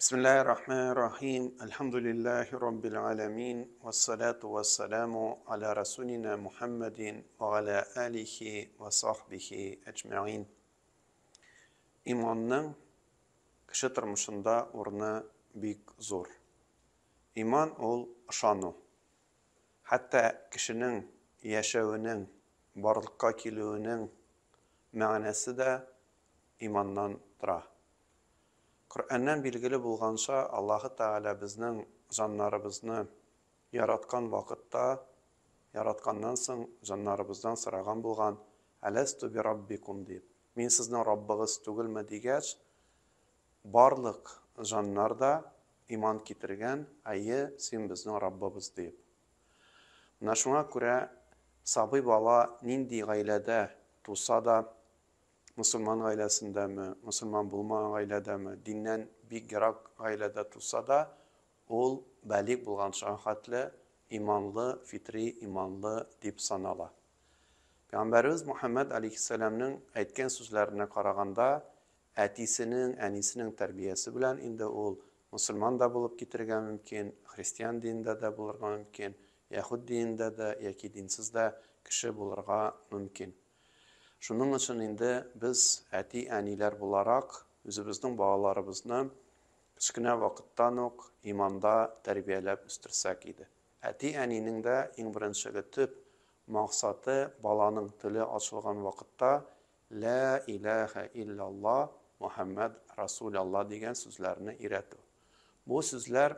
Бисмиллаһир рахманир рахим. Әлхәмдүлиллаһи раббил аламин. Вассалату вассаламу аля расулина Мухаммадин ва аля алихи ва сахбихи әҗмәгин. Иманның кеше тормышында урыны бик зур. Иман ул ышану. Хәтта кешенең яшәвенең, барлыкка килүенең мәгънәсе дә иманнан тора. Коръәннән билгеле булганча, Аллаһы Тәгалә безнең җаннарыбызны яраткан вакытта, яратканнан соң җаннарыбыздан сораган булган, Әләстү бираббикум дип, Мин сезнең Раббыгыз түгелме дигәч, барлык җаннар да иман китергән, Әйе, син безнең Раббыбыз диеп. Менә шуңа күрә сабый бала нинди гаиләдә туса да, мөселман гаиләсендәме, мөселман булмаган гаиләдәме, диннән бик ерак гаиләдә туса да, ул балигъ булганчыга хәтле иманлы, фитри иманлы дип санала. Пәйгамбәребез Мухәммәд алейһиссәламнең әйткән сүзләренә караганда, әтисенең, әнисенең тәрбиясе белән инде ул мөселман да булып китергә мөмкин, христиан динендә дә булырга мөмкин, яһүд динендә дә яки динсез дә кеше булырга мөмкин. Шуның өчен инде без, әти-әниләр буларак, үзебезнең балаларыбызны кечкенә вакыттан ук иманда тәрбияләп үстерсәк иде. Әти-әнинең дә иң беренчеге төп максаты баланың теле ачылган вакытта Лә иләһә иллялла, Мөхәммәд Расулялла дигән сүзләрне өйрәтү. Бу сүзләр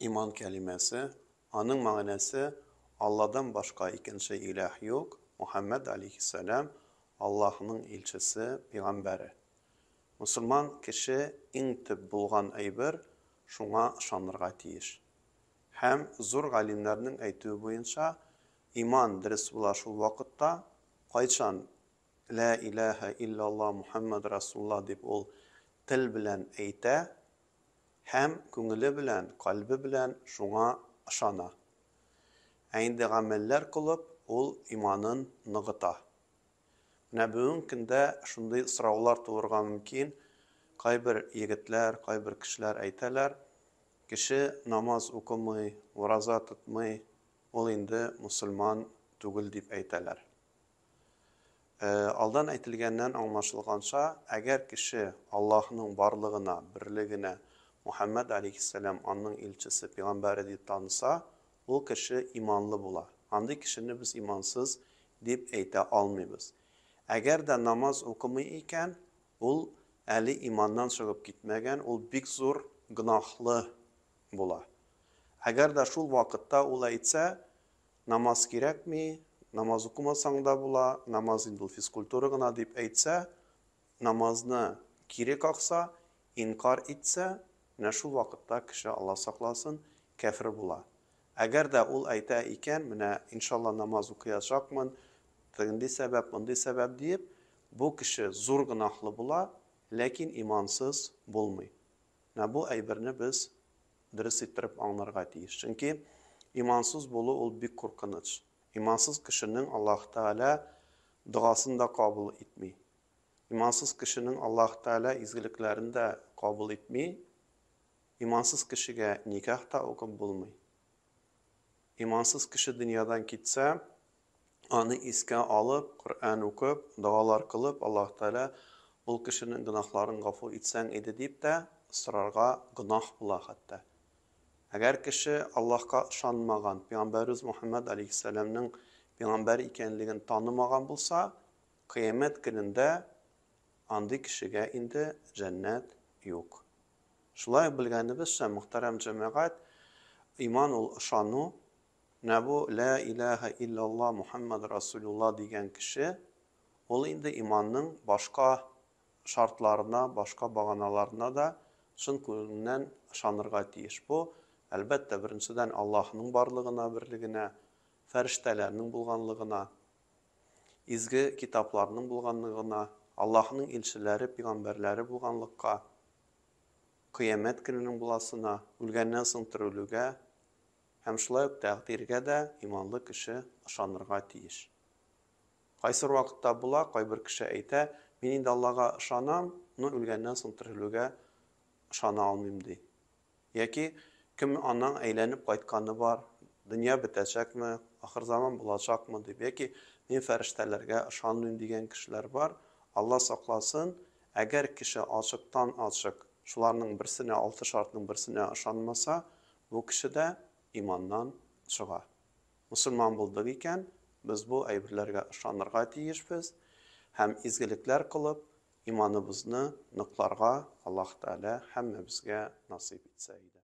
иман кәлимәсе, Аның мәгънәсе, Алладан башка икенче иләһ юк, Мухәммәд алейһиссәлам, Аллаһның илчесе, пигамбәре. Мөселман кеше иң төп булган әйбер, шуңа ышанырга тиеш. Һәм зур галимнәрнең әйтүе буенча, иман дөрес була шул вакытта, кайчан Лә иләһә иллялла Мухәммәд Расулла дип ул тел белән әйтә, Һәм күңеле белән, кальбе белән шуңа ышана. Ә инде гамәлләр кылып, ул иманын ныгыта. Менә бүгенге көндә шундый сораулар туырга мөмкин, кайбер егетләр, кайбер кешеләр әйтәләр, кеше намаз укымый, ураза тотмый, ул инде мөселман түгел дип әйтәләр. Алдан әйтелгәннән аңлашылганча, әгәр кеше Аллаһның барлыгына, берлегенә, Мухәммәд алейһиссәлам аның илчесе, пигамбәре дип таныса, ул кеше иманлы була. Андый кешене без имансыз дип әйтә алмыйбыз. Әгәр дә намаз укымый икән, ул әле иманнан чыгып китмәгән, ул бик зур гөнаһлы була. Әгәр дә шул вакытта ул әйтсә, Намаз кирәкми, намаз укымасаң да була, намаз инде ул физкультура гына дип әйтсә, намазны кире какса, инкарь итсә, менә шул вакытта кеше, Алла сакласын, кяфер була. Әгәр дә ул әйтә икән, менә иншалла намаз укыячакмын, тегенди сәбәп, мондый сәбәп диеп, бу кеше зур гөнаһлы була, ләкин имансыз булмый. Менә бу әйберне без дөрес иттереп аңларга тиеш. Чөнки имансыз булу ул бик куркыныч. Имансыз кешенең Аллаһ Тәгалә догасын да кабул итми. Имансыз кешенең Аллаһ Тәгалә изгелекләрен дә кабул итми. Имансыз кешегә никах та укып булмый. Имансыз кеше дөньядан китсә, аны искә алып, Коръән укып, догалар кылып, Аллаһ Тәгалә ул кешенең гөнаһларын гафу итсәң иде дип тә сорарга гөнаһ була хәтта. Әгәр кеше Аллаһка ышанмаган, пәйгамбәребез Мухәммәд алейһиссәламнең пәйгамбәр икәнлеген танымаган булса, кыямәт көнендә андый кешегә инде җәннәт юк. Шулай ук белгәнебезчә, мөхтәрәм җәмәгать, иман ул ышану, Менә бу Лә иләһә иллялла Мухәммәд Расулулла дигән кеше, ул инде иманның башка шартларына, башка баганаларына да чын күңеленнән ышанырга тиеш. Бу, әлбәттә, беренчедән, Аллаһның барлыгына, берлегенә, фәрештәләрнең булганлыгына, изге китапларның булганлыгына, Аллаһның илчеләре, пигамбәрләре булганлыкка, Кыямәт көненең буласына, үлгәннән соң терелүгә, Һәм шулай ук тәкъдиргә дә иманлы кеше ышанырга тиеш. Кайсыр вакытта була, кайбер кеше әйтә, мин инде Аллага ышанам, но үлгәннән соң терелүгә ышана алмыйм, ди. Яки кем аннан әйләнеп кайтканы бар, дөнья бетәчәкме, ахырзаман булачакмы дип, яки мин фәрештәләргә ышанмыйм дигән кешеләр бар. Алла сакласын, әгәр кеше ачыктан-ачык шуларның берсенә, алты шартның берсенә ышанмаса, бу кеше дә иманнан чыга. Мөселман булдык икән, без бу әйберләргә ышанырга тиешбез һәм изгелекләр кылып, иманыбызны ныкларга Аллаһ Тәгалә һәммәбезгә насыйп итсә иде.